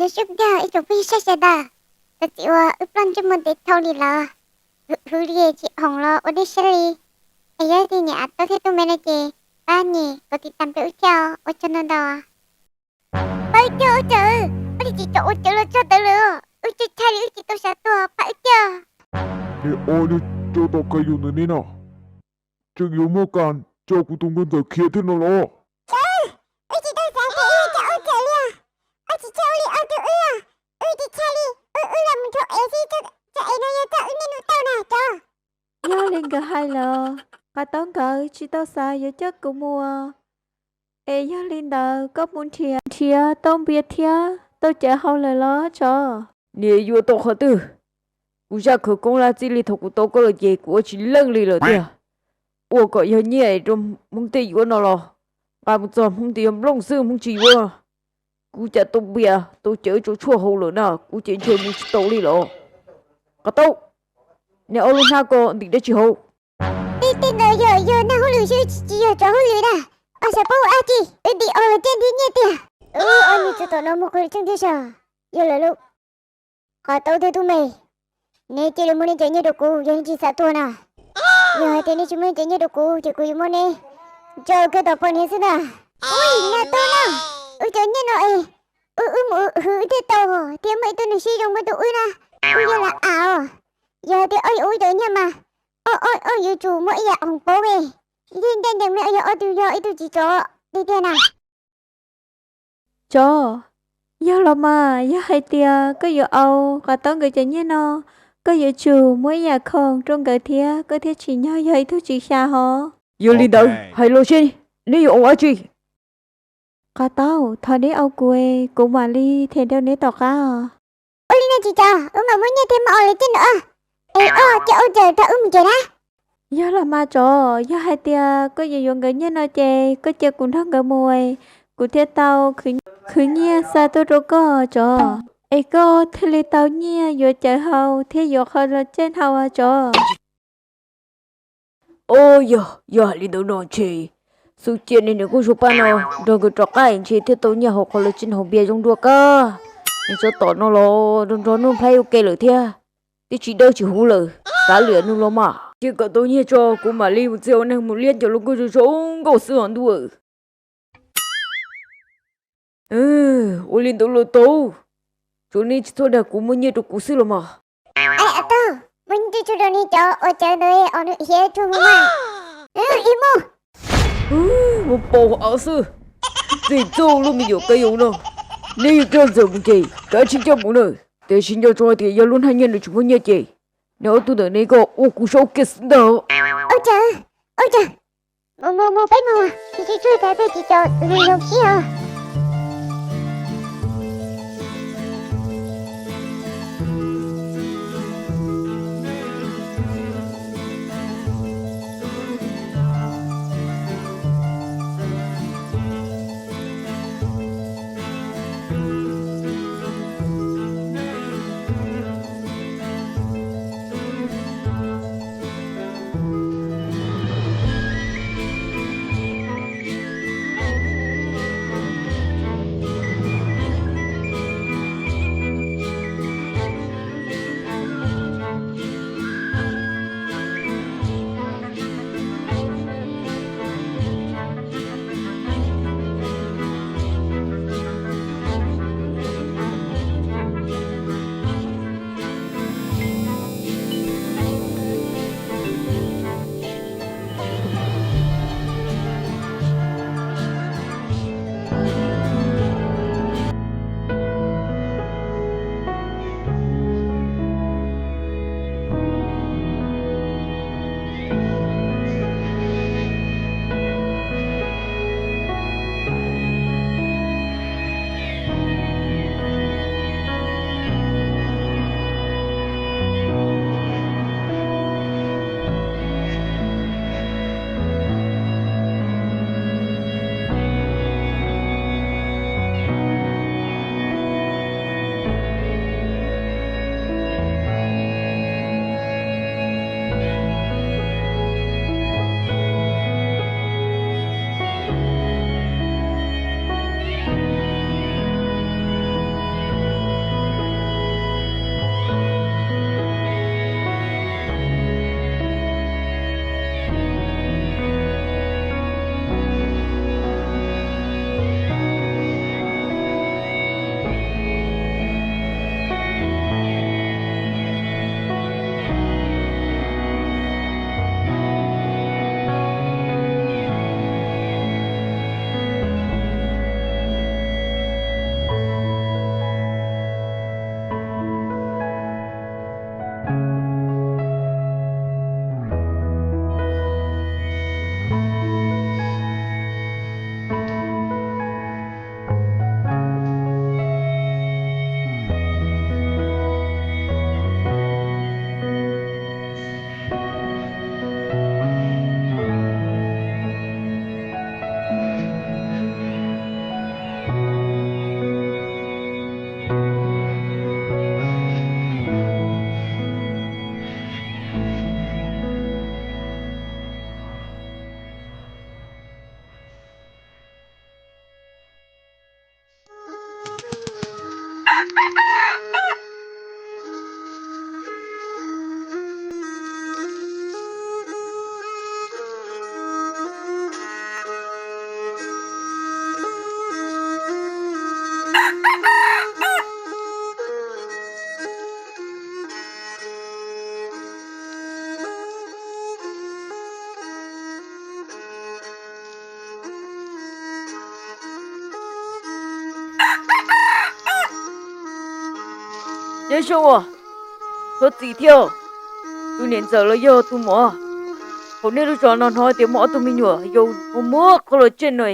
Yog xub tiag ib tsoom phooj ywg sawv daws, txawm txiv uas wb ploj ntsej muag ntev dhau li lawm, hwv li tsis hoom los ua dej siab li. Es yog leej twg nyiam Av Taub thiab Tub Me no ces pab nias kom tiv tam rau wb thiab, ua tsaug ntau ntau. Pab wb thiab ua cawv, pab li tsis tau ua cawv los txog tawv lawm, wb tsis tshaj li wb tsis tau xav tuag, pab wb thiab. Niag ob niag tsov tom kawg yus ntawm ne no, tseem yuav muaj kas coj kuv tus nkauj ntxawm khiav thiab no los? Wb tsis tau xav tias wb yuav tau ua cawv li, wb tsis tshaj ua li ob tug wb, wb tsis tshaj li, wb wb los mus nrog ev xwb, tso ev no yog txog wb niaj hnub tau na tsov. Yog li nkawd hais lawm, Qav Taub nkawd tsis tau xav yuav coj kuv mus. Es yog li ntawd koj mus nrhiav nrhiav tau npias thiab tau cawv haus lawm los tsov? Niam yuav tau qhov twg? Kuv zaj khawv koob laj txij li thaum kuv tau koj lawm ces kuv ua tsis leej li lawm tiag. Ua kom yog nyiaj rau Hmoob tej yuav no los nqa mus txog Hmoob tias yog nplooj xwb, Hmoob tsis yuav. Kuv cas tau npias tau cawv tau tshuaj haus lawm na, kuv ces ntshe mus tsis tau li los. Qav Taub, niag ob lub hnab ko ntim dab tsi hauv? Tej ntawd yog yog neeg hauj lwm xwb, tsis yog tsov hauj lwm na. Os, xyov paub ua dab tsi, wb ntim os los thiaj nrhiav nyiaj tiag. Wb ob niag tsov tom no muaj qhov tseeb thiab sas. Yog lawm lauj, Qav Taub thiab Tub Me, neb cia li muab neb cov nyiaj rau kuv yog neb tsis xav tuag na. Yog hais tias neb tsis muab neb cov nyiaj rau kuv ces kuv yuav muab neb tso kiag tom poj niam xwb ntag. Ua li no tub na, wb cov nyiaj no es wb wb mus hwv wb thiaj tau, thiab muaj ib tug neeg siab zoo muab rau wb na, wb yog lam am os. Yog hais tias ob yuav ua cov nyiaj mas ob ob ob yuav tsum muaj ib yam hoom pauv me. Ib tug ntej ntees me, yog ob tug yog ib tug tsis tso li tiag na. Tsov, yog los mas, yog hais tias koj yuav au Qav Taub nkawd cov nyiaj no, koj yuav tsum muab ib yam khoom rau nkawd thiab koj thiaj tsim nyog yog ib tug tsis xya hov. Yog li ntawd hais los seb neb yuav au dab tsi? Qav Taub, thov neb au kuv, kuv mam li them rau neb tom qab os. Ua li no tsis tso, wb mam muab nyiaj thiab mov os lawv coj nrog. Es ob cov ua cas thov wb mus ces na. Yog los mas tsov, yog hais tias koj yuav yuav nkawd nyiaj no ces koj cia kuv nrog nkawd mus, kuv thiaj tau khwv nyiaj xa tuaj rau koj tsov. Es koj thiaj li tau nyiaj yuav cawv haus thiab yuav qhov los coj haus tsov. Os, yog, yog hais li ntawd no ntshe xub cia niag niam kuj zoo paj no nrog nkawd rov qab ntshe thiaj tau nyiaj haus qhov los coj haus npias zoo dua kab. Niag tsov tom no los nrog nrog Nuj Nplhaib ua ke lawm thiab, twb tsis dawb tsis huv lawm, kav liam nws los mas. Cia kom tau nyiaj tso kuv mam li mus txia ua neeg mus liab cov lub nkauj zoo zoo nkauj xwb os ntuj. Ua li ntawd los tau, tsuav neb tsis txhob dag kuv, muaj nyiaj rau kuv xwb los mas. Muaj nyiaj tsuag rau neb cov ua cawv ntawd os, nws hiav tsuag mus mas. Ib muag. Muaj pau av xwb. Txij txuj lub me nyuam qe yau no, neb yuav coj ntxawm mus ces kav tsij coj mus na. Tiam sis nco tso hais tias yog lub hnab nyiaj nws tsis muaj nyiaj ces neb ob tug ntawm ne koj ua kuv saub kiag xwb ntag. Ua cas, ua cas, mus mus mus peb mus, tsis tsuag tsuag tas tej tsis tso nws yog kiag os. Nyob zoo os, Txhob Txwm thiab tus niam ntxawm los yog tus muam, thaum nej lub zos no hnov tias muaj ob tug me nyuam yau muaj muaj qhov los tsej no,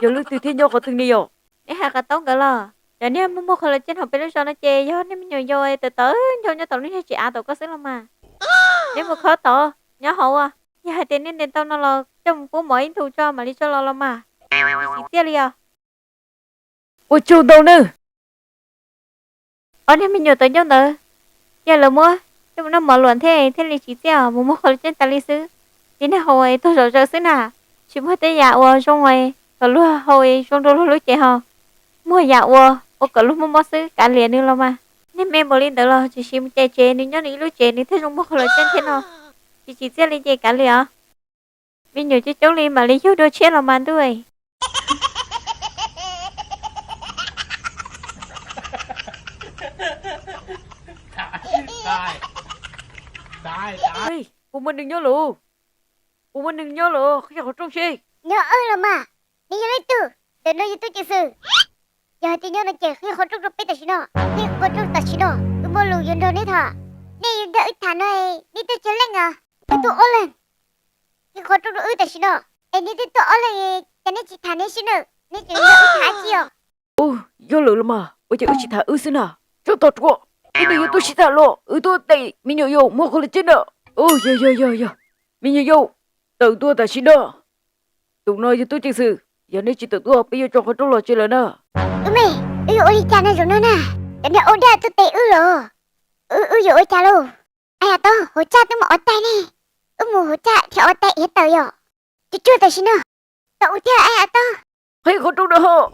yog leej twg thiab nyob qhov twg ne yom? Nej hais qhov tau nkawd los, cov niag muaj muaj qhov los tsej hauv peb lub zos no ces yog niag me nyuam yau tawv tawv ncau nyob tom lub niag tsev av tom ko xwb los mas. Nej mus khob tod, nyob hauv, yog hais tias nej ntes tau no los coj mus pub mov ib ntus tso mam li tso los los mas, tsis txiaj li os. Ua tsaug ntau nawb. Ob niag me nyuam tawv ncauj ntawd, yog lawv muab coj mus noj mov luam thiab thiaj li tsis txiaj os, mus muag qhov los tsej tas li xwb. Tib neeg haus tuag zom zaws xwb na, tsis muaj tej yam uas zoo kom luag haus zoo rau luag lub cev ho, muag yam uas ua kom luag muaj mob xwb, kav liam nws los mas. Niag me npaum li ntawd los tsis siv mus ces tsev, nws nyob nws ib lub tsev nws thiaj zoo muag qhov los tsej thiab no. Tsis tsim txiaj li ces kav liam os. Me nyuam coob coob li mam li yug dua tshiab los mas ntuj. Puas muaj neeg nyob lawm? Puas muaj neeg nyob lawm? Qhib qhov rooj seb. Nyob wb los mas, neb yog leej twg? Ntawm no yog tub ceev xwm. Yog hais tias nyob no ces qhib qhov rooj rau peb tam sim no. Qhib qhov rooj tam sim no, wb muaj lus yuav nrog neb tham. Nej yuav nrog wb tham no, neb tuaj tsawg leej os? Wb tuaj ob leeg. Qhib qhov rooj rau wb tam sim no. Es neb twb tuaj ob leeg, cas neb tsis tham neb xwb na? Neb tseem nrog wb tham dab tsi os? Ub, yog lawm los mas, ua cas wb tsis tham wb xwb na? Tsov tog ruam, wb twb yuav tuaj sib tham los wb tuaj tes me nyuam yaus muag qhov los tsej na. Ub, yog yog yog yog, me nyuam yaus, tawm tuaj tam sim no. Tus no yog tub ceev xwm, yog neb tsis tawm tuaj peb yuav tso qhov rooj los tseg lawm na. Ub me, wb yuav ua li cas no zaum no na? Cov niag ua dab tuaj tes wb los, wb yuav ua cas lauj? Ai yam tau, hauv txaj twb muaj ua tais ne, wb mus hauv txaj nrhiav ua tais iav tawm yom. Tsuag tsuag tam sim no, tau ua thiab ai yam tau. Qhib qhov rooj rau hauv.